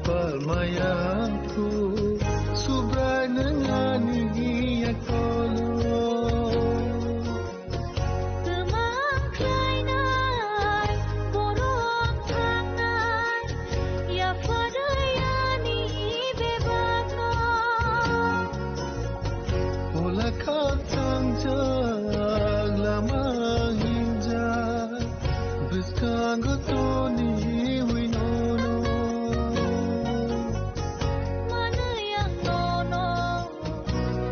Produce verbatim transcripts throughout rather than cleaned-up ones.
Palmayangku Subrai nang ani yaktolo. Twmang khlainai, borok thangnai, yapharwi ani bebakno. Ola kap thangjak lama hingjak, bwskango toni wi nono. Manwi ang nono,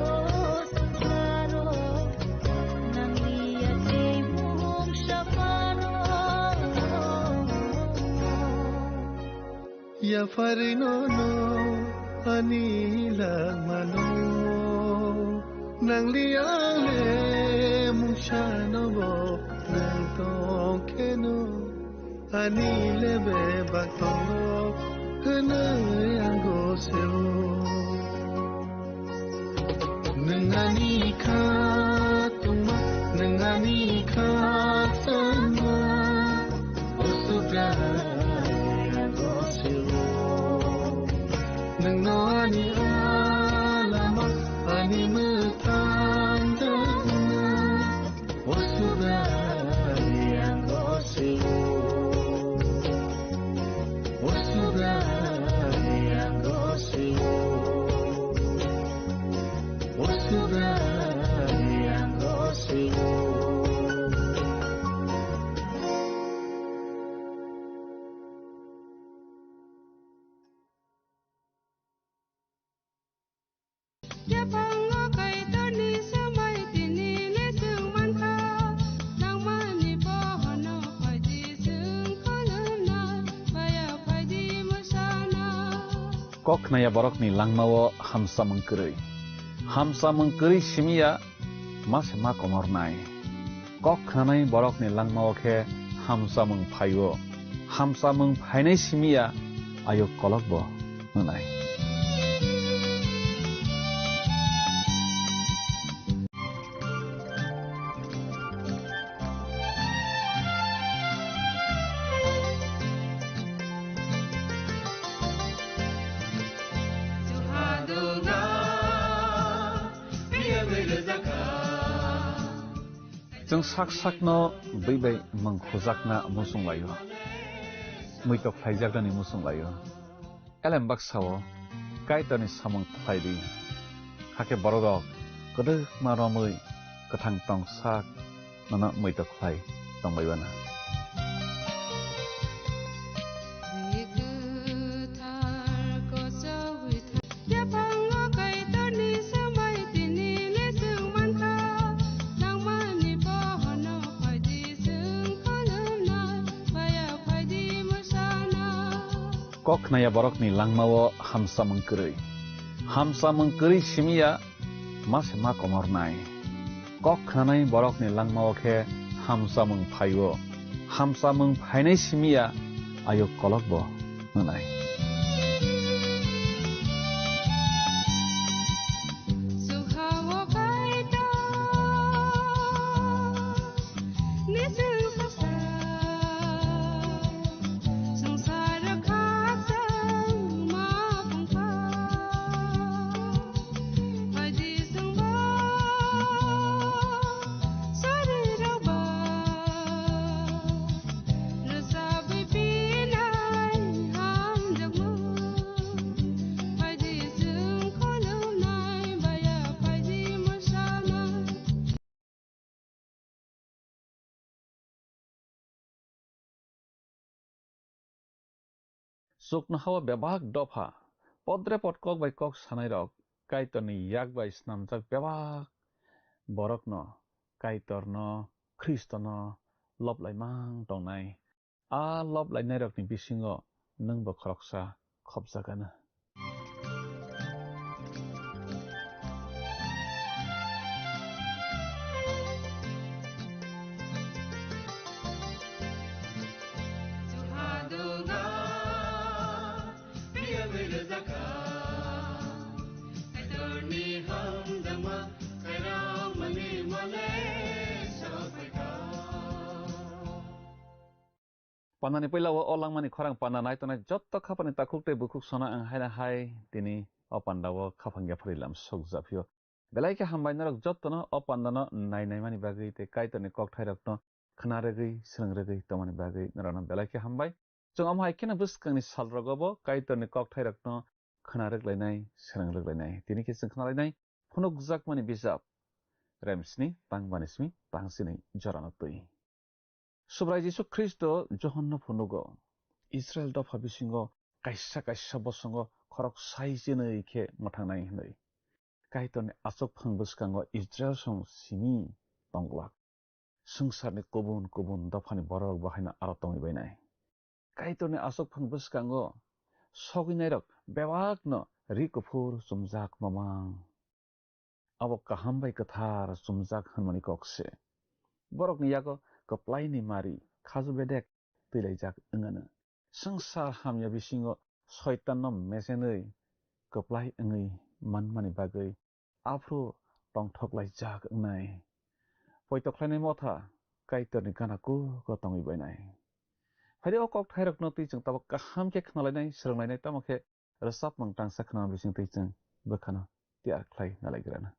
o swngcharo, nangni yakni mung saparo. Yapharwi nono ani langmano, nangli ang le mungsano bo nang tongkheno, ani le bebak tongo hwnwi ang goseo. Nwng ani kha tongma, nwng ani kha tongma, o Subrai ang goseo. Nwngno ani alama, ani mwthang tongma, o Subrai ang goseo. O Subrai ang goseo. O Subrai ang goseo. Yaphango Kaitorni swmai tini le chwng mankha, nangmani bohono phaidi chwng khulumna, maya phaidi mwsana. Kok khnaya borokni langmao hamsamung kwrwi. Hamsamung kwrwi simiya ma se ma komornai. Kok khnanai borokni langmao khe hamsamung phaio. Hamsamung phainai simiya ayuk kolokbo wngnai. Chwng sak sakno bui bai mwng khujakna muchung laio, muitok khlaijaknani muchung laio. Elem baksa-o Kaitorni samung khlai di, hakhe bororok kwdwkma romwi kwthang tong sak nono muitok khlai tongbai bana. Yaphango Kaitorni swmai tini le chwng mankha, nangmani bohono phaidi chwng khulumna, maya phaidi mwsana. Kok khnaya borokni langmao hamsamung kwrwi. Hamsamung kwrwi simiya ma se ma komornai. Kok khnanai borokni langmao khe hamsamung phaio. Hamsamung phainai simiya ayuk kolokbo wngnai. Chuknohao bebak dopha, podre pod kok bai kok sanairok, Kaitorni yak bai snamjak bebak borokno, Kaitorno, Khristono lob laimang tongnai. A lob lainairokni bisingo nwngbo khoroksa khopjagano. Pandani puila o, o langmani khorang panda nai tongnai jotto khapani takhuk tei bukhuk sono ang haino hai tini o panda o khaphang yaphari lam sokjaphio. Belai khe hambai norok jottono o pandano nainaimani bagwi tei Kaitorni kokthairokno khna rwgwi, swrwng rwgwi tongmani bagwi norokno belai khe hambai. Chwng omo hai kheno bwskangni salrogo bo Kaitorni kokthairokno khna rwglainai, swrwng rwglainai. Tini khe chwng khna lainai phunukjakmani bijap Remsni tang banismi tang sini jorano twi. Subrai Jisu Khristo Johonno phunugo, Israel dopha bisingo kaisa kaisa bosongo khorok sai chenwi khe mwthangnai hwnwi. Kaitorni achukphang bwskango Israel song simi tong glak. Swngcharni kubun kubun dophani borok bo haino aro tongwi bainai. Kaitorni achukphang bwskango sogwinairok bebakno ri kuphur chumjak mamang. Abo kaham bai kwthar chumjak hwnmani kok se. Borokni yago kwplaini mari khaju bedek twilaijak wngano. Swngchar hamya bisingo Soitanno mesenwi kwplai wngwi manmani bagwi aphuru tongthoklaijak wngnai. Poito khlainai motha Kaitorni gana kugo tongwi bainai. Phaidi o kokthairokno twi chwng tabuk kaham khe khnalainai, swrwnglainai, tamo khe rwchapmung tangsa khnama bisingtwi chwng bwkhano tiyar khlai nalaigrana.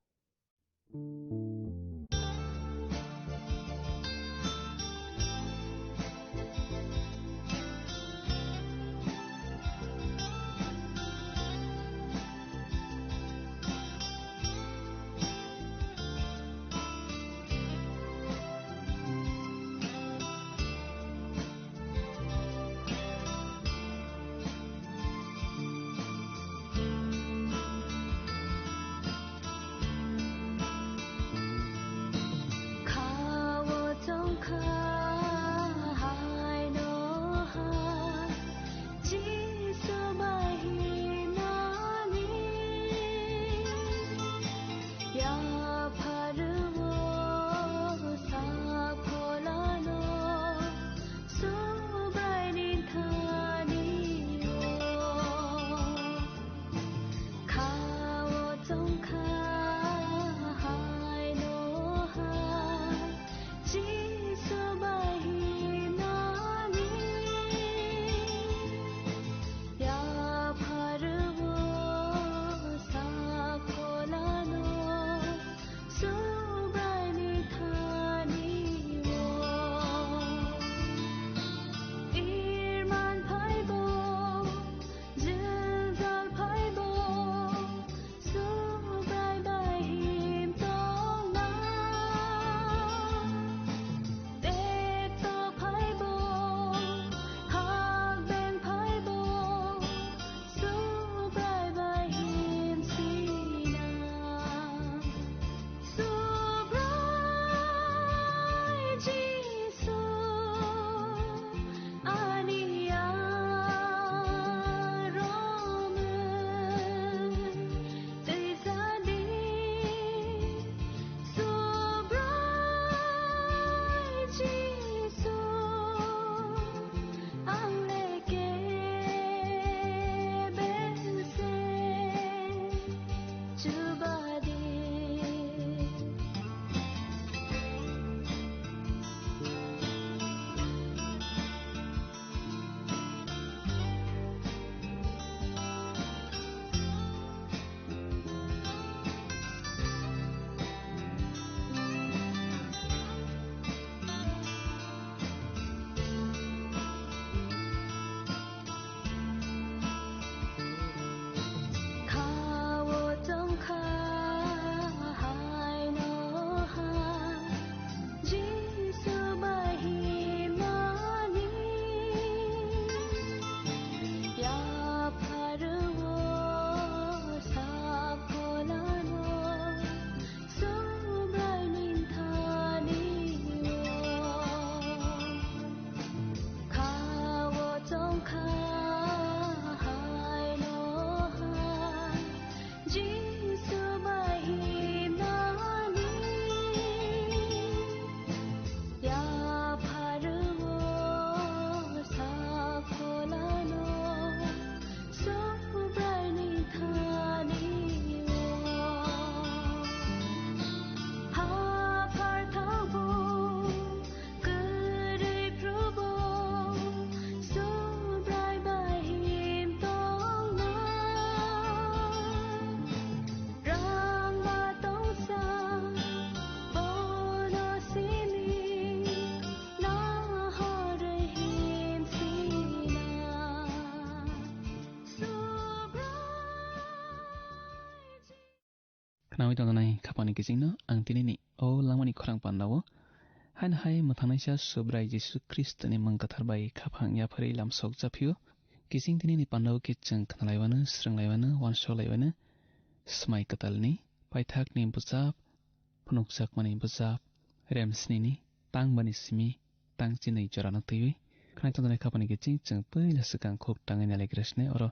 Nangwi tongjaknai khapangni kichingno ang tinini o langmani khorang pandao haino hai mwthangnaisa Subrai Jisu Khristoni mung kwthar bai khapang yapharwi lamsok japhio. Kiching tinini pandao khe chwng khnalaiwano, swrwnglaiwano, uansuk laiwano, Swmai Kwtalni paithakni bwchap, phunukjakmani bwchap, rem snini tangbani simi tang chinwi jorano twiwi khnai tongjaknai khapangni kiching chwng puila swkang khuk tangwi nailaigwrasne oro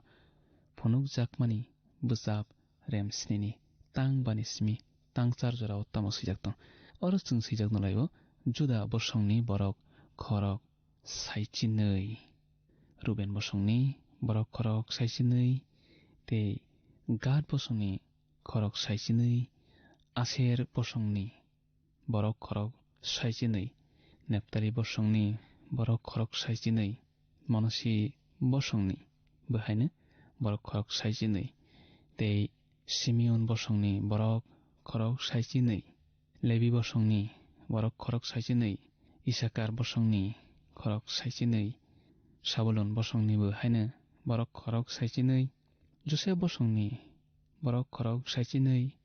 phunukjakmani bwchap rem snini tangbani simi tang char jorao tamo swijak tong. Oro chwng swijak nulaio Juda bosongni borok khorok saichinwi, Ruben bosongni borok khorok saichinwi, tei Gad bosongni khorok saichinwi, Aser bosongni borok khorok saichinwi, Neptali bosongni borok khorok saichinwi, Monosi bosongni bwhaino borok khorok saichinwi, tei Simeon bosongni borok khorok saichinwi, Lebi bosongni borok khorok saichinwi, Isakar bosongni khorok saichinwi, Sabulon bosongnibo haino borok khorok saichinwi, Josep bosongni borok khorok saichinwi,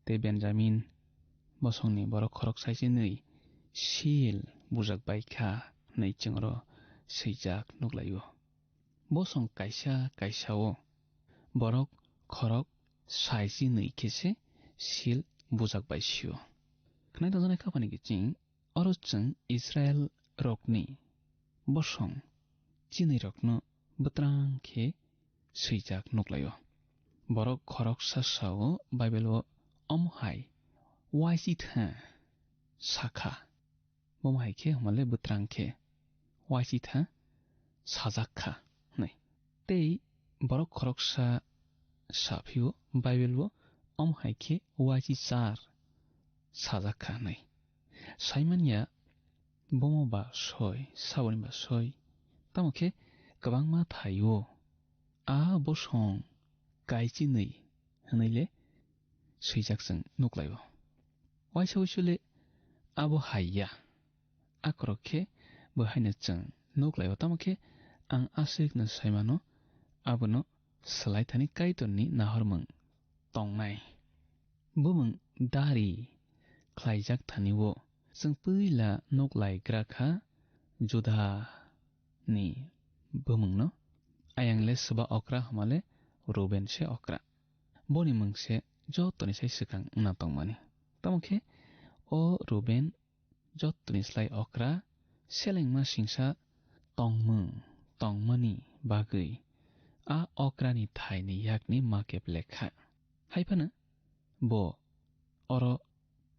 tei Benjamin bosongni borok khorok saichinwi sil bujak bai kha hwnwi chwng oro swijak nuklaio. Bosong kaisa kaisa-o borok khorok saichinwi khe se sil bujak bai sio. Khnai tongjaknai khapangni kiching oro chwng Israel rokni bosong chinwi rokno bwtrang khe swijak nuklaio. Borok khoroksa sao Bible-o omo hai uaisitha sakha. Bomo hai khe hwnmale bwtrang khe uaisitha sajak kha hwnwi. Tei borok khoroksa saphio Bible-o omo hai khe uaisichar sajak kha hwnwi. Saimanya bomo ba soi, saboni ba soi. Tamo khe kwbangma thaio a bosong kaichinwi hwnwi le swijak chwng nuklaio. Waisa uisu le abo hai ya. Akorok khe bo haino chwng nuklaio. Tamo khe ang aswkno saimano abono swlai thani Kaitorni nahormung tongnai. Bumung dari khlaijak thani-o chwng puila nuklai gra kha Juda ni bumungno. Ayang le swba okra hwnmale Ruben se okra. Boni mung se jotoni sai swkang wngna tongmani. Tamo khe o Ruben jotoni slai okra selengma singsa tongmung tongmani bagwi a okrani thaini yakni ma kep lekha. Hai phano bo oro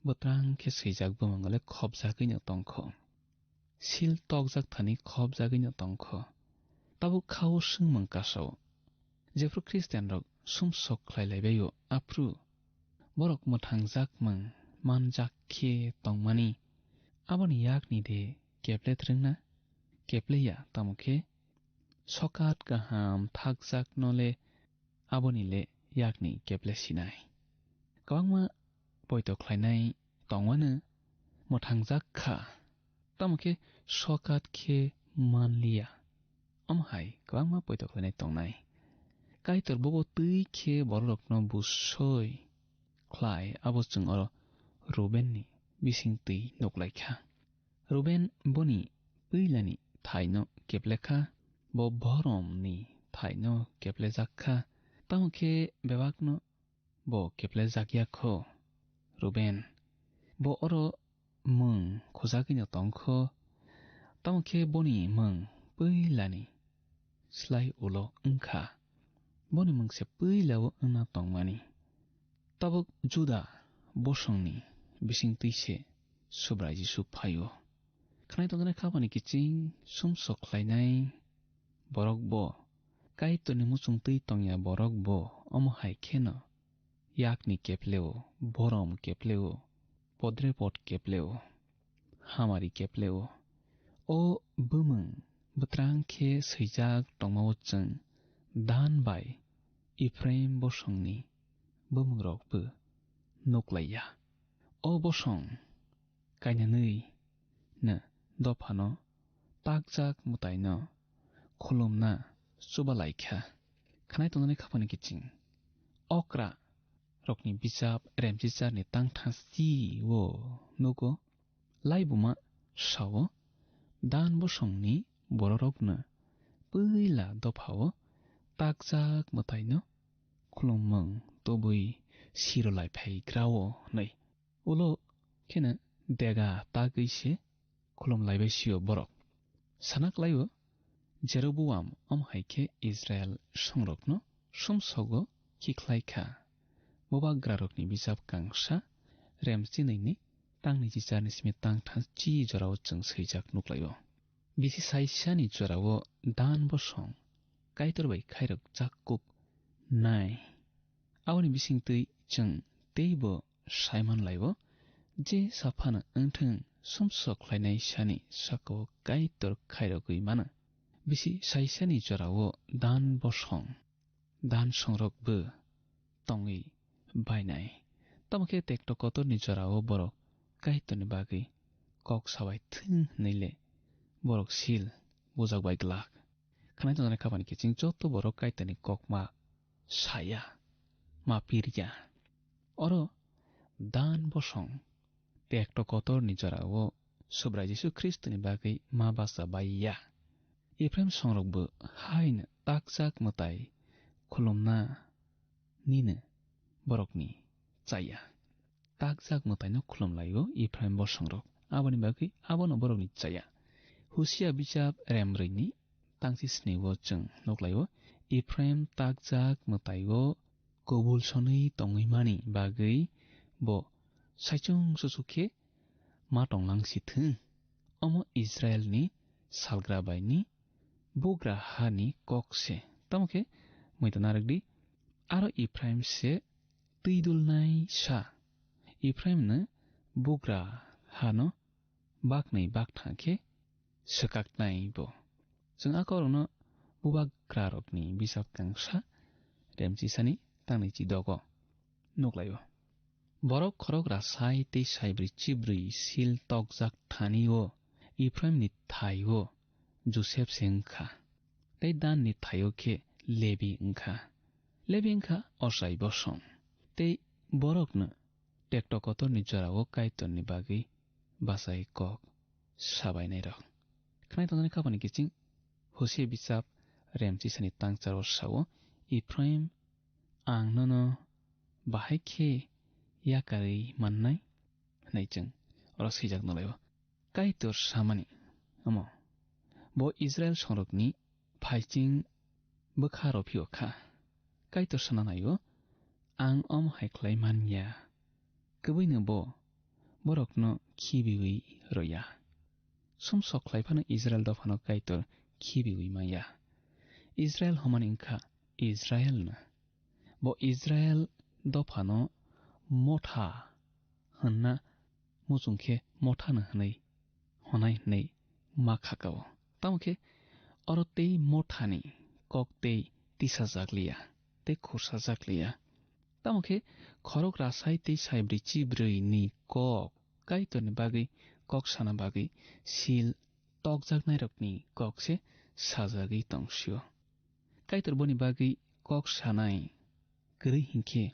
bwtrang khe swijak bumung le khopjagwino tongkho. Sil tokjak thani khopjagwino tongkho. Tabuk kha-o swngmung kasao. Jephru Khristianrok sumsok khlai laibai-o, aphru borok mwthangjakmung manjak khe tongmani, aboni yakni de keple thrwngna? Keple ya, tamo khe sokat kaham thakjakno le aboni le yakni keple sinai. Kwbangma poito khlainai tongmano mwthangjak kha, tamo khe sokat khe manliya. Omo hai kwbangma poito khlainai tongnai. Kaitor bobo twi khe bororokno busoi khlai, abo chwng oro Rubenni bisingtwi nuklaikha. Ruben boni puilani thaino keplekha, bo boromni thaino keplejak kha, tamo khe bebakno bo keplejak ya kho. Ruben bo oro mung khujagwino tong kho, tamo khe boni mung puilani slai ulo wng kha, boni mung se puila-o wngna tongmani. Tabuk Juda bosongni bisingtwi se Subrai Jisu phai-o. Khnai tongjaknai khapani kiching sumsok khlainai borok bo, Kaitorni muchung twi tongya borok bo omo hai kheno yakni kepleo, borom kepleo, podrepot kepleo, hamari kepleo. O bumung bwtrang khe swijak tongma-o chwng Dan bai Ephraim bosongni bumungrokbo nuklaiya. O bosong kainanwi no dophano takjak mwtaino khulumna chubalai kha. Khnai tongnani khapani kiching okra rokni bijap remchicharni tangthansti o nugo. Laibuma sao, Dan bosongni bororokno puila dophao takjak mwtaino khulumung tubui sirolai phaigrao hwnwi. Ulo kheno dega tagwi se khulumlaibai sio borok. Sana klaio, Jeroboam omo hai khe Israel songrokno sumsogo khikhlai kha. Bubagrarokni bijap kangsa, remchinwini tangni chicharni simi tangthanchi jorao chwng swijak nuklaio. Bisi saisani jorao Dan bosong Kaitor bai khairok jak kuk nai. Aboni bisingtwi chwng teibo saiman laio, je saphano wngthwng sumsok khlainai sani sakao Kaitor khairogwi mano. Bisi saisani jorao Dan bosong, Dan songrok bo tongwi bainai. Tamo khe tekto kotorni jorao borok Kaitorni bagwi kok sabai thwng hwnwi le borok sil bujak bai glak. Khwnai tongnai khapani kiching joto borok Kaitorni kok ma saya, ma pirya. Oro Dan bosong tekto kotorni jorao Subrai Jisu Khristoni bagwi ma basa bai ya. Ephraim songrokbo haino takjak mwtai khulumna nini borokni chaya. Takjak mwtaino khulumlaio Ephraim bosongrok. Aboni bagwi abono borokni chaya. Husia bijap remrwini tangchi snio chwng nuklaio. Ephraim takjak mwtaio kobul sonwi tongwi mani bagwi bo saichung suchuk khe ma tonglang si thung. Omo Israelni salgra baini bugra hani kok se. Tamo khe muitu narwk di, aro Ephraim se twi dulnai sa. Ephraimno bugra hano baknwi bakthang khe swkaknai bo. Chwng a kokrokno bubagrarokni bisap kangsa remchisani tangni chidogo nuklaio. Borok khorok rasai tei saibrwi chibrwi sil tokjak thani-o Ephraimni thai-o Josep se wng kha, tei Danni thai-o khe Lebi wng kha. Lebi wng kha ochai bosong, tei borokno tekto kotorni jorao Kaitorni bagwi bachai kok sabainairok. Khwnai tongnani khapani kiching Hosia bichap remchisani tangcharo sao, Ephraim, ang nono bahai khe yakarwi mannai? Hwnwi chwng oro swijak nulaio. Kaitor samani omo, bo Israel songrokni phaiching bwkha rw phio kha. Kaitor sana naio, ang omo hai khlai man ya. Kwbwino bo borokno khibiwi rw ya. Sumsok khlai phano Israel dophano Kaitor khibiwi man ya. Israel hwnmani wngkha Israelno. Bo Israel dophano motha hwnna muchung khe mothano hwnwi hwnai hwnwi ma khakao. Tamo khe oro tei mothani kok tei tisajak liya, tei khursajak liya. Tamo khe khorok rasai tei saibrwi chibrwi ni kok Kaitorni bagwi kok sana bagwi sil tokjaknairokni kok se sajagwi tongsio. Kaitor boni bagwi kok sanai kwrwi hinkhe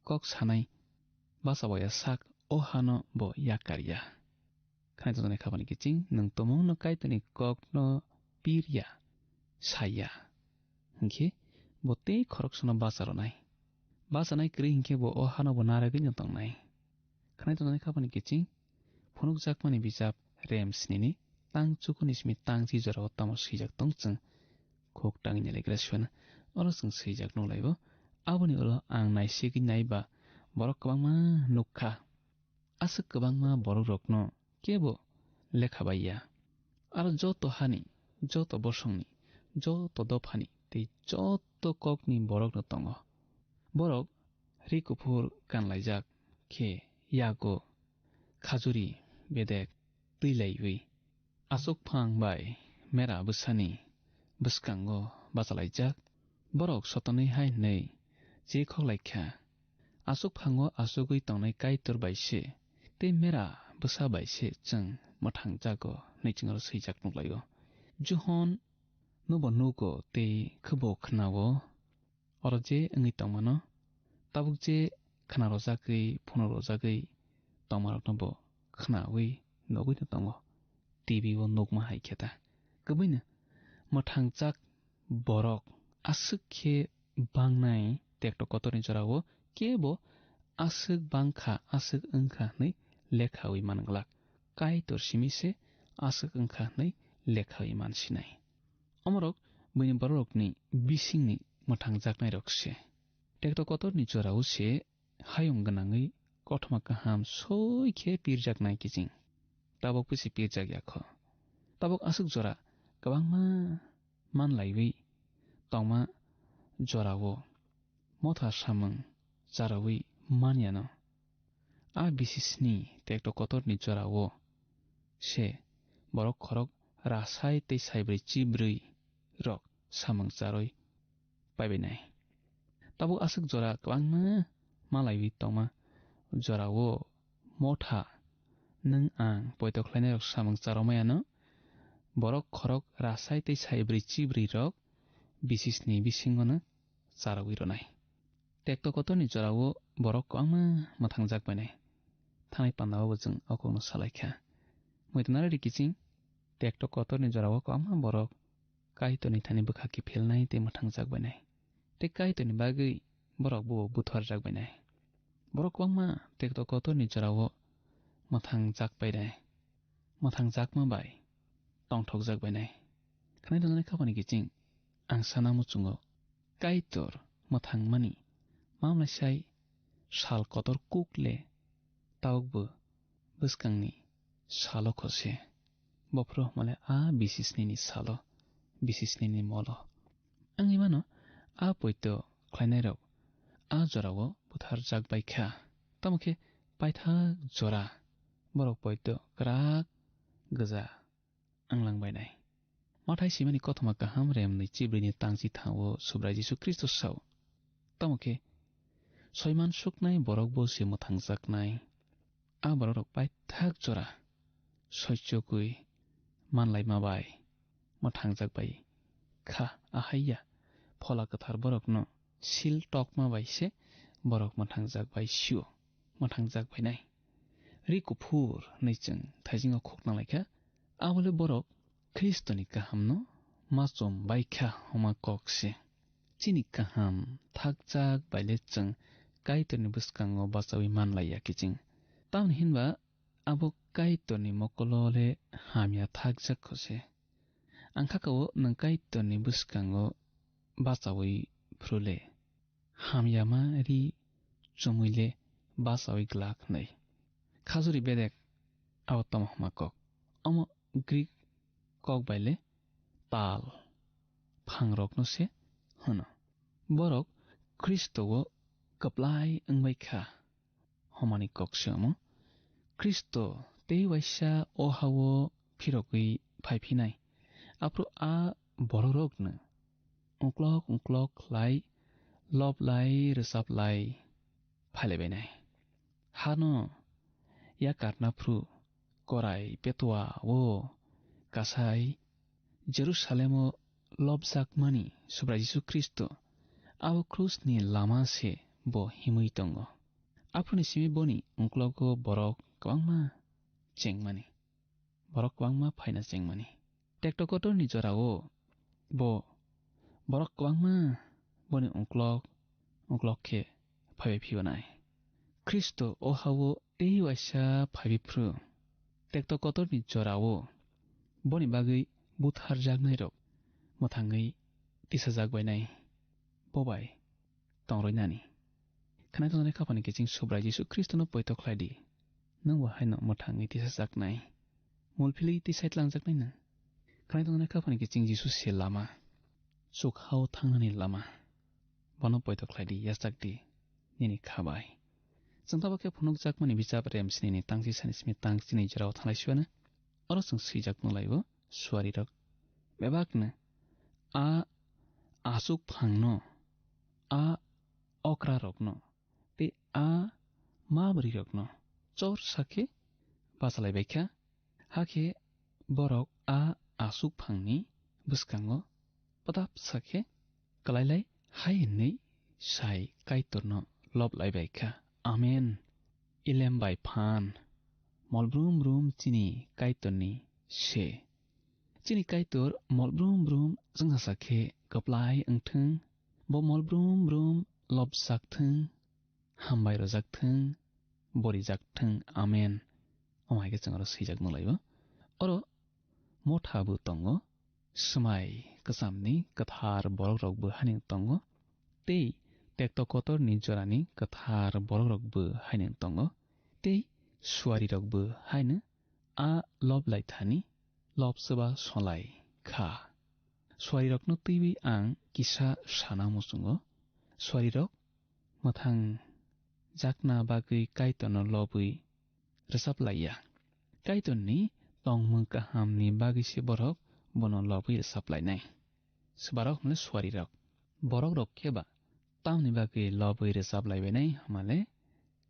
kok sanai bachawaya sak o hano bo yakar ya. Khwnai tongjaknai khapani kiching nwng tumungno Kaitorni kokno pir ya, sa ya. Hinkhe bo tei khoroksano bacharonai. Bachanai kwrwi hinkhe bo o hano bo naragwino tongnai. Khwnai tongjaknai khapani kiching phunukjakmani bijap rem snini tang chukuni simi tang chi jorao tamo swijak tong chwng khuk tangwi nailaikra siphano. Oro chwng swijak nuklaibo. Aboni ulo ang naisigwi naiba borok kwbangma nukha. Aswk kwbangma borokrokno kebo lekha bai ya. Aro joto hani, joto bosongni, joto dophani tei joto kokni borokno tongo. Borok ri kuphur kanlaijak khe yago khajuri bedek twi laiwi, achukphang bai mera bwsani bwskango bachalaijak. Borok sotonwi hai hwnwi je khoklaikha, "Achukphango achugwi tongnai Kaitor bai se tei mera bwsa bai se chwng mwthangjago," hwnwi chwng oro swijak nuklaio. Johon nobo nugo tei khe bo khnao, oro je wngwi tongmano Tabuk je khna rojagwi, phunuk rojagwi tongmarokno bo khnaui nugui no tongo, T V o nukma hai khe ta. Kwbwino mwthangjak borok aswk khe bangnai, tekto kotorni jorao kebo aswk bangkha, aswk wngkha hwnwi lekhaui man glak. Kaitor simi se aswk wngkha hwnwi lekhaui man sinai. Omorok buini bororokni bisingni mwthangjaknairok se. Tekto kotorni jorao se hayung gwnangwi kothoma kaham soi khe pirjaknai kiching. Tabuk pisi pirjak ya kho. Tabuk aswk jora kwbangma manlaiwi tongma jorao motha samung charaui manyano. A bisisni tekto kotorni jorao se borok khorok rasai tei saibrwi chibrwi rok samung charwi paibainai. Tabuk aswk jora kwbangma malaiwi tongma jorao motha nwng ang poito khlainairok samung charwmaya no borok khorok rasai tei saibrwi chibrwi rok bisisni bisingo no charwi rwnai. Tekto kotorni jorao borok kwbangma mwthangjak bainai. Thanai pandao bo chwng o kokno salai kha. Muitu narwdi kiching, tekto kotorni jorao kwbangma borok Kaitorni thani bwkha kiphelnai tei mwthangjak bainai. Tei Kaitorni bagwi borok bo butharjak bainai. Borok kwbangma tekto kotorni jorao mwthangjak bainai. Mwthangjakma bai tongthokjak bainai. Khnai tongnani khapani kiching ang sana muchungo Kaitor mwthangmani mamlaisai sal kotor kuk le tabukbo bwskangni salo khose. Bophuru hwnmale a bisisnini salo, bisisnini molo. Wngwi mano a poito khlainairok a jorao butharjak bai kha. Tamo khe paithak jora borok poito kwrak gwja wnglang bainai. Mathai swimani kothoma kaham remni chibrwini tangchi thangwo Subrai Jisu Khristo sao. Tamo khe soiman suknai borok bo se mwthangjaknai. A borok rok paithak jora soichogwi manlaima bai mwthangjak bai kha, ahaiya Phola Kwthar borokno sil tokma bai se borok mwthangjak bai sio, mwthangjak bai nai. Ri kuphur hwnwi chwng thaisingo khok nang lai kha, abole borok Khristoni kahamno ma chom bai kha hwnma kok se. Chini kaham thakjak bai le chwng Kaitorni bwskango bachaui man lai ya kiching. Tamoni hinba abo Kaitorni mokolo le hamya thakjak kho se. Ang kha kao nwng Kaitorni bwskango bachaui phru le hamyama ri chumui le bachaui glak hwnwi. Khajuri bedek abo tamo hwnma kok. Omo Greek kok bai le tal phangrokno se hwno. Borok Khristo-o kwplai wngbai kha hwnmani kok se omo. Khristo tei waisa o ha-o phirogwi phai phinai. Aphuru a bororokno uklok uklok khlai lob lai rwchap lai phailaibinai. Hano yakarna phru korai petua o kasai Jerusalemo lobjakmani Subrai Jisu Khristo abo krusni lama se bo himwi tongo. Aphuruni simi boni uklogo borok kwbangma chengmani, borok kwbangma phaina chengmani. Tekto kotorni jorao bo borok kwbangma boni uklok uklok khe phaibai phiyonai. Khristo o ha-o tei waisa phaibai phru tekto kotorni jorao boni bagwi butharjaknairok mwthangwi tisajak bainai. Bo bai tongrwi nani. Khwnai tongnai khapani kiching Subrai Jisu Khristono poito khlai di. Nwng bo haino mwthangwi tisajaknai. Mulphilwi tisai tlangjaknai nwng. Khwnai tongnai khapani kiching Jisu se lama. Chuk ha-o thangnani lama. Bono poito khlai di, yachak di, nini kha bai. Chwng tabo khe phunukjakmani bichap rem snini tangchi sani simi tang chini jorao thanglai siwano. Oro chwng swijak nulai-o suarirok bebakno a achuk phangno, a okrarokno tei a mabwrwirokno chor sakhe bachalaibaikha. Hakhe borok a achuk phangni bwskango pwtap sakhe kwlailai hai hwnwi sai Kaitorno lob lai bai kha. Amen. Elem bai phan. Mol brum brum chini Kaitorni se. Chini Kaitor mol brum brum chwngsa khe kwplai wng thung. Bo mol brum brum lobjak thung, hambai rwjak thung, borijak thung. Amen. Omo hai khe chwng oro swijak nung lai-o. Oro motha bo tongo, swmai kwchamni kwthar borok rok bo haino tongo, tei tekto kotorni jorani kwthar borok rok bo haino tongo, tei suari rok bo haino a lob lai thani lob swba solai kha. Suari rokno twiwi ang kisa sana muchungo. Suari rok mwthang jakna bagwi Kaitorno lobwi rwchap lai ya. Kaitorni tongmung kahamni bagwi se borok bono lobwi rwchap lainai. Swbarok hwnle suari rok. Borok rok khe ba tamni bagwi lobwi rwchap lai bainai hwnmale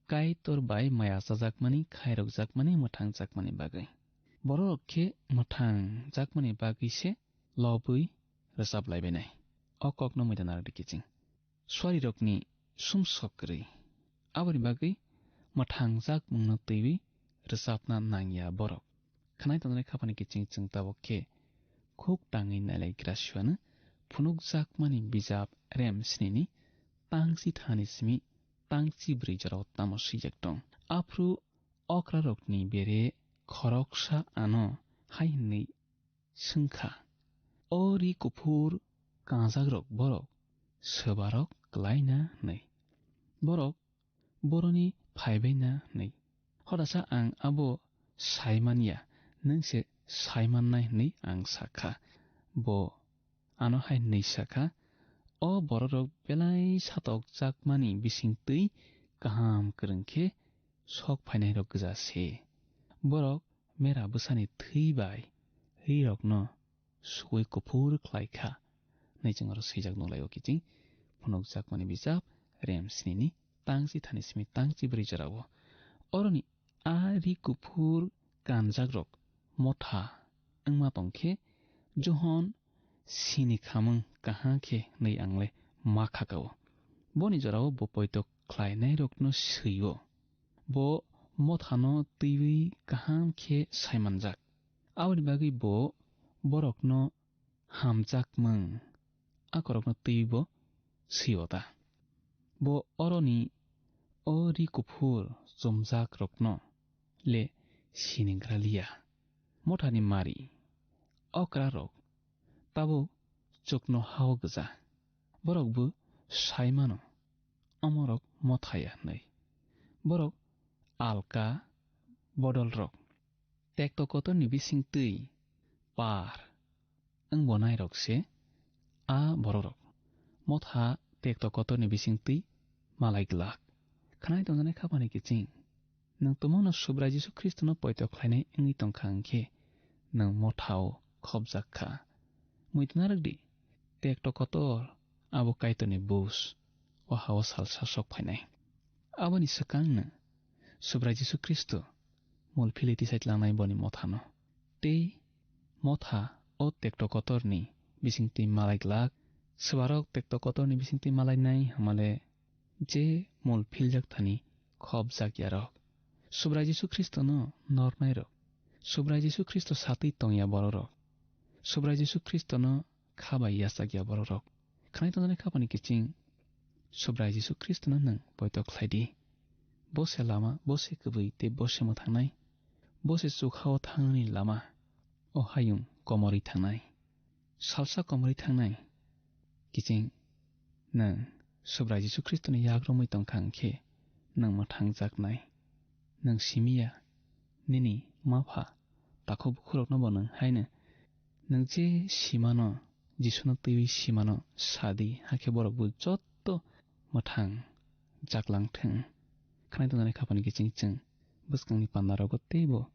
Kaitor bai maya chajakmani, khairok jakmani, mwthang jakmani bagwi. Borok rok khe mwthang jakmani bagwi se lobwi rwchap lai bainai. O kokno muida narwk di kiching. Suarirokni sumsok kwrwi. Aboni bagwi mwthangjak mungno twiwi rwchapna nangya borok. Khwnai tongnai khaphani kiching chwng tabuk khe khuk tangwi nailaigra siwano phunukjakmani bijap rem snini tangchi thani simi tangchi brwi jorao tamo swijak tong. Aphuru okrarokni bere khoroksa ano hai hwnwi swngkha, "O ri kuphur kanjakrok borok swbarok klaina?" hwnwi. Borok boroni phaibaina hwnwi. Hodasa ang abo saimanya, nwng se saimannai hwnwi ang sakha. Bo ano hai hwnwi sakha, "O bororok belai satokjakmani bisingtwi kaham kwrwng khe sok phainairok gwja se. Borok mera bwsani thwi bai rirokno suwi kuphur khlai kha," hwnwi chwng oro swijak nukhlaio kiching phunukjakmani bijap rem snini tangchi thani simi tangchi brwi jorao. Oroni a ri kuphur kanjakrok motha wngma tong khe Johon sini khamung kaha khe hwnwi ang le ma khakao. Boni jorao bo poito khlainairokno swi-o. Bo mothano twiwi kaham khe saimanjak. Aboni bagwi bo borokno hamjakmung a korokno twiwi bo swi-o ta. Bo oroni o ri kuphur chumjakrokno le sinigra liya. Mothani mari, okrarok tabuk chukno hao gwja. Borok bo sai mano, omorok mothaya hwnwi. Borok alka bodolrok, tekto kotorni bisingtwi par wng bonairok se a bororok. Motha tekto kotorni bisingtwi malai glak. Khwnai tongjaknai khaphani kiching. Nwng tumungno Subrai Jisu Khristono poito khlainai wngwi tongkha hwnkhe, nwng mothao khopjak kha. Muitu narwk di, tekto kotor abo Kaitorni bus, o hao salsa sok phainai. Aboni swkangno Subrai Jisu Khristo mul philwi tisai tlangnai boni mothano. Tei motha o tekto kotorni bisingtwi malai glak, swbarok tekto kotorni bisingtwi malainai hwnmale je mul philjak thani khopjak yarok. Subrai Jisu Khristono nornairok. Subrai Jisu Khristo satwi tongya bororok. Subrai Jisu Khristono kha bai yachakya bororok. Khwnai tongjaknai khaphani kiching Subrai Jisu Khristono nwng poito khlai di. Bo se lama, bo se kwbwi tei bo se mwthangnai. Bo se chukhao thangnani lama. O hayung komorwi thangnai. Salsa komorwi thangnai. Kiching nwng Subrai Jisu Khristoni yak romwi tongkha hwnkhe nwng mwthangjaknai. Nwng simiya nini mapha takhuk bukhurokno bo nwng haino nwng je simano, Jisuno twiwi simano sadi, hakhe borok bo jotto mwthang jaklang thung. Khwnai tongjaknai khaphani kiching chwng bwskangni pandarogo teibo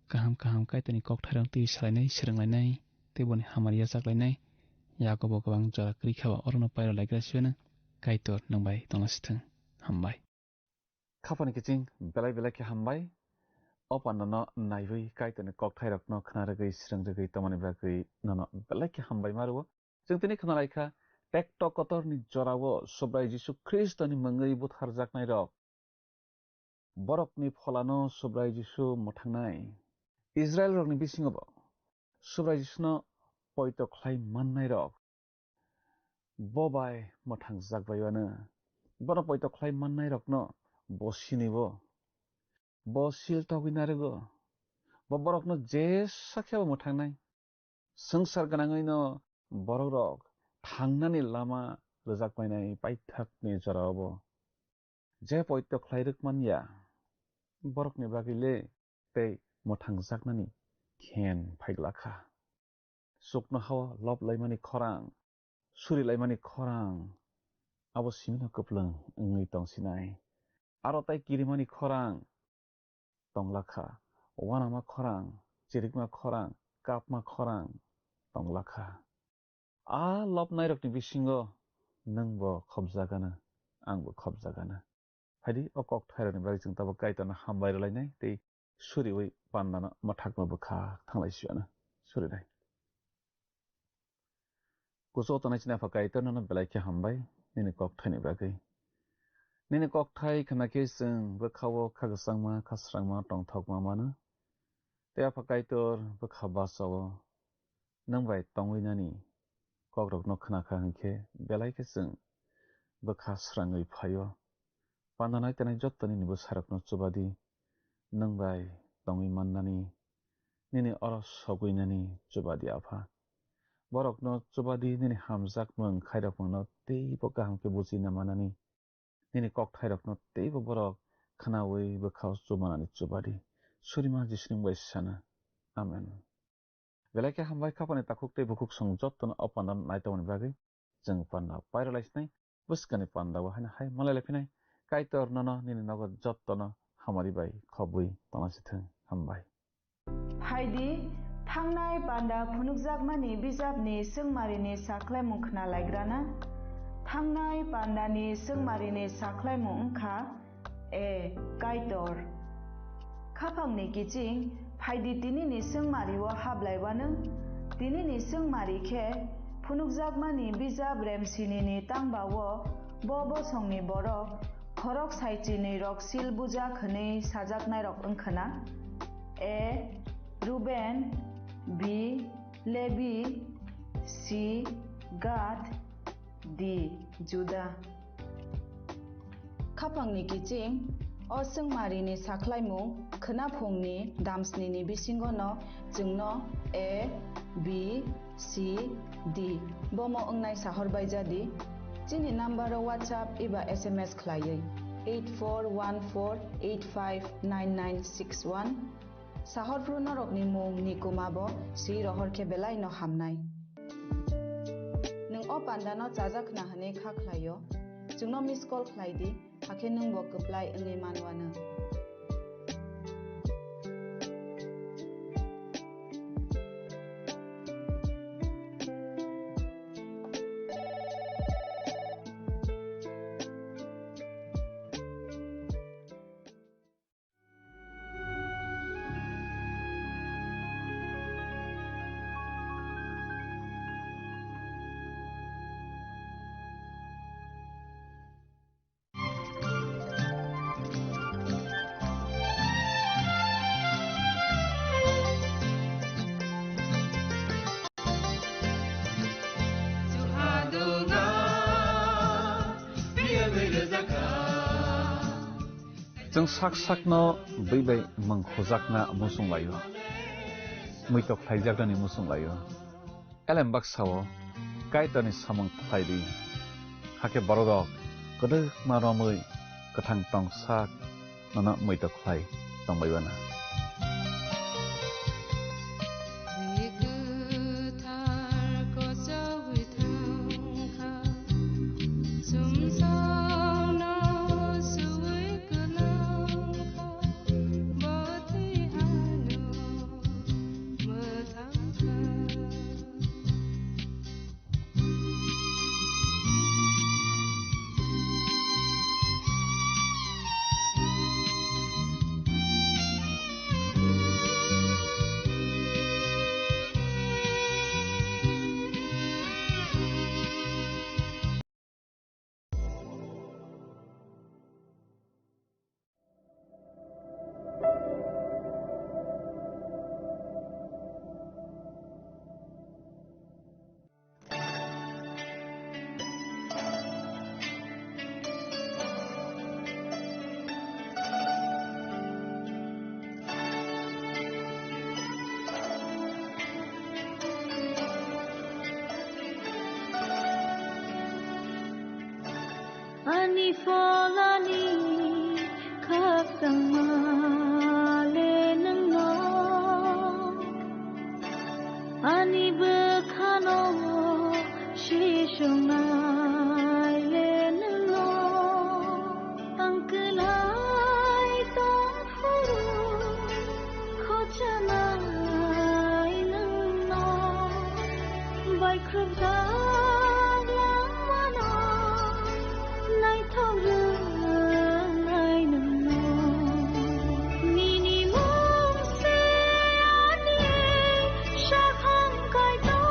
kaham kaham Kaitorni kokthairok twiwi salainai, swrwnglainai, tei boni hamari yachaklainai. Yakobo kwbang jora kwrwi kha ba, orono pairo laikra sibaino Kaitor nwng bai tonglasithwng. Hambai. Khaphani kiching belai belai khe hambai. O pandano naiwi Kaitorni kokthairokno khna rwgwi, swrwng rwgwi tongmani bagwi nono belai khe hambai ma rwo. Chwng tini khna lai kha Tekto kotorni jorao Subrai Jisu Khristoni mungwi butharjaknairok, borokni pholano Subrai Jisu mwthangnai. Israilrokni bisingobo Subrai Jisuno poito khlai mannairok bo bai mwthangjak bai uano. Bono poito khlai mannairokno bo sinibo. Bo sil togwi narwgo. Bo borokno jesa khebo mwthangnai. Swngchar gwnangwino borokrok thangnani lama rwjakbainai paithakni jorao bo. Je poito khlai rwk man ya, borokni bagwi le tei mwthangjaknani khen phaiglakha. Chuknohao lob laimani khorang, suri laimani khorang, abo simino kwplwng wngwi tongsinai. Aro tai kirimani khorang tonglakha, uanama khorang, chirikma khorang, kapma khorang tonglakha. A lobnairokni bisingo nwngbo khopjagana, angbo khopjagana. Phaidi, o kokthairokni bagwi chwng tabuk Kaitorno hambai rwlainai tei suriui pandano mwthakma bwkha thanglai siyano surinai. Kuchugo tongnai chini Apha Kaitor, nono belai khe hambai nini kokthaini bagwi. Nini kokthai khna khe chwng bwkhao kha kwchangma, kha srangma, tongthokma mano. Tei Apha Kaitor bwkha bachao nwng bai tongwi nani kokrokno khna kha hwn khe belai khe chwng bwkha srangwi phaio. Panda nai tenai jotto nini bwsarokno chuba di, nwng bai tongwi mannani nini oro sogwi nani chuba di, Apha. Borokno chuba di, nini hamjakmung khairokmungno teibo kaham khe buji na manani. Nini kokthairokno teibo borok khnaui bwkhao chumanani chuba di. Surima Jisuni mung bai sana. Amen. Belai khe hambai, khapani takhuk tei bukhuk song jottono o pandano naitongmani bagwi. Chwng panda pairwlaisinai, bwskangni pandao haino hai malailai phinai. Kaitor nono nini nogo jottono hamari bai khobwi tonglasithwng. Hambai. Phaidi, thangnai panda phunukjakmani bijapni swngmarini sakhlaimung khna laigrana. Thangnai pandani swngmarini sakhlaimung wngkha, A Kaitor. Khaphangni kiching, phaidi tinini swngmario hablaiwano. Tinini swngmari khe phunukjakmani bijap remsinini tangbao bo bosongni borok khorok saichini rok sil bujak hwnwi sajaknairok wngkhwna. A Ruben, B Lebi, C Gad, D Juda. Khaphangni kiching, o swngmarini sakhlaimung khwnaphungni damsnini bisingono chwngno A, B, C, D bomo wngnai sahor bai jadi. Chini number o WhatsApp eba S M S khlaiwi eight four one four eight five nine nine six one. Sahorphru norokni mung ni kuma bo swi rohor khe belai no hamnai. Nwng o panda no chajak khna hwnwi kha khlai o, chwngno miss call khlai di, hakhe nwng bo kwplai wngwi man uanw. Chwng sak sakno bwi bai mung hujakna muchung laio, muitok khlaijaknani muchung laio. Elem baksa-o Kaitorni samung khlai di, hakhe bororok kwdwkma romwi kwthang tongsak nono muitok khlai tongbai uana. Ani pholani khakchangma le nwngno, ani bwkhano sisongnai le nwngno, ang kwlai tong phuru khochanai nwngno, baikhrupjak langmano naithok rwngnai nwngno. Nini mung se ani sakhang kaitor.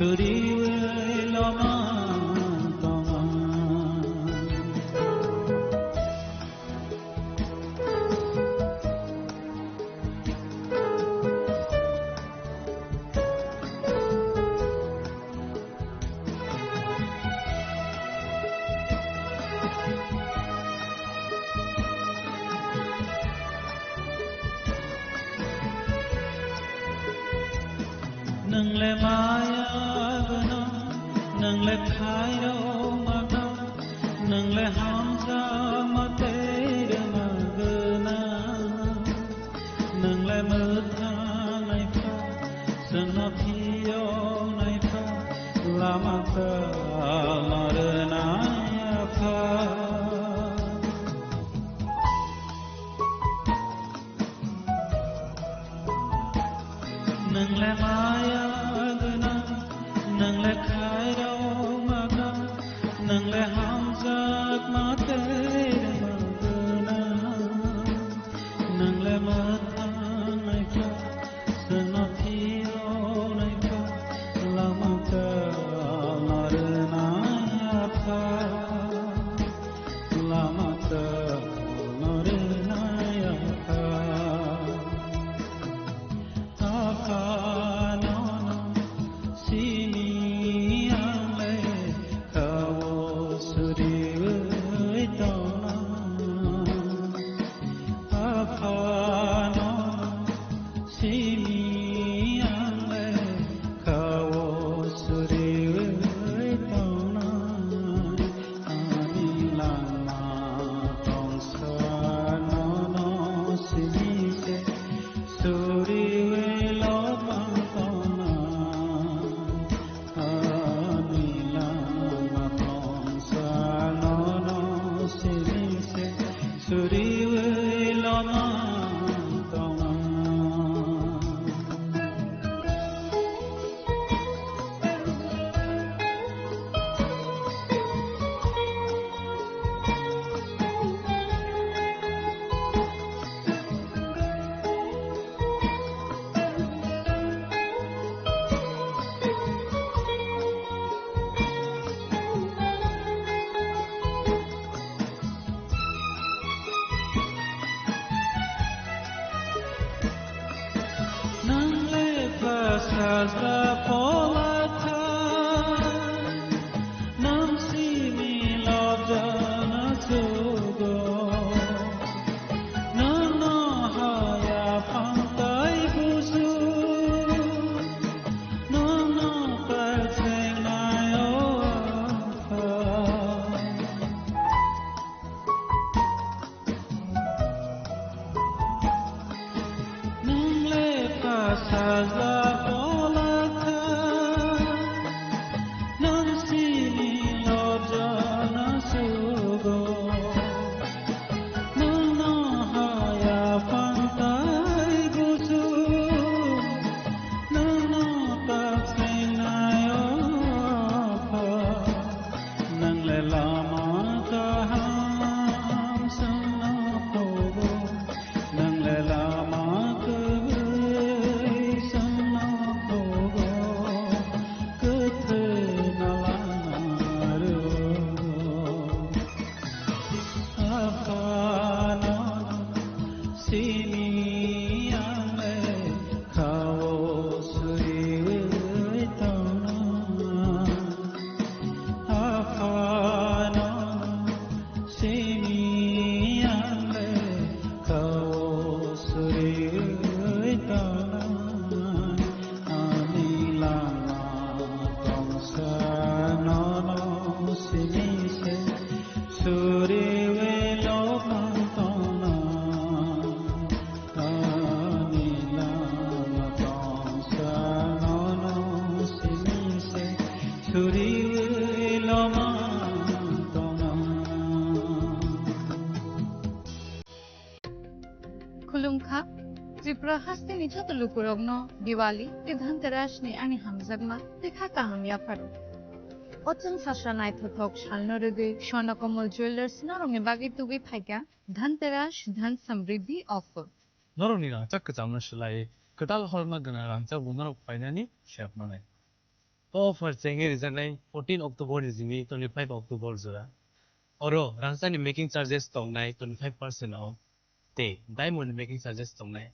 Suriwi lama tongma. Nwngle maya gwnang, nwngle khairokma gwnang, nwngle hamjakma tei rwma gwnang. Nwngle mwthang naikha, chwngno phiyok naikha, lama kwlwng rwnai Apha. Nwngle maya gwnang, nwngle khairokma gwnang, nwngle hamjakma tei rwma gwnang. Nwngle mwthang naikha, chwngno phiyok naikha, lama kwlwng rwnai Apha, lama kwlwng rwnai Apha. Apha nono simi ang le kha-o suriwi tongna. Apha nono simi ang le kha-o suriwi tongna. Ani lama tongsa nono simi se suriwi lopang tongna. Ani lama tongsa nono simi se suriwi lopang tongna. Nang le pha sajla phola kha, nang simi lobjana chugo. Nang no haya phang tai busu, nang no pai cheng nai o Apha. Nang le pha sajla phola kha, nang simi lobjana chugo. Nang no haya phang tai busu, nang no tak sinai o Apha. Nang le lama kaham sangna phogo, nang le lama kwrwi sangna phogo, kwthwi na lama rwo. Apha nono simi ang le kha-o suriwi tongna. Apha nono simi ang le kha-o suriwi tongna. Ani lama tongsa nono simi se suriwi lopang tongna. Ani lama tongsa nono simi se suriwi lopang tongna. Khulumkha, Tripura hasteni joto lukurokno Diwali tei Dhanteras ni ani hamjakma tei kha kaham yapharo. O chwng sasra naithothok salno rwgwi Swarna Kamal Jewellers norokni bagwi tubui phaikha Dhanteras Dhan Samriddhi offer. Norokni rangchak kwchamno swlaiwi kwtal horna gwnang rangchak bo norok painani sep manai. O offer chengwi rijaknai fourteen October ni simi twenty-five October jora. Oro rangchakni making charges tongnai twenty-five percent o tei diamond ni making charges tongnai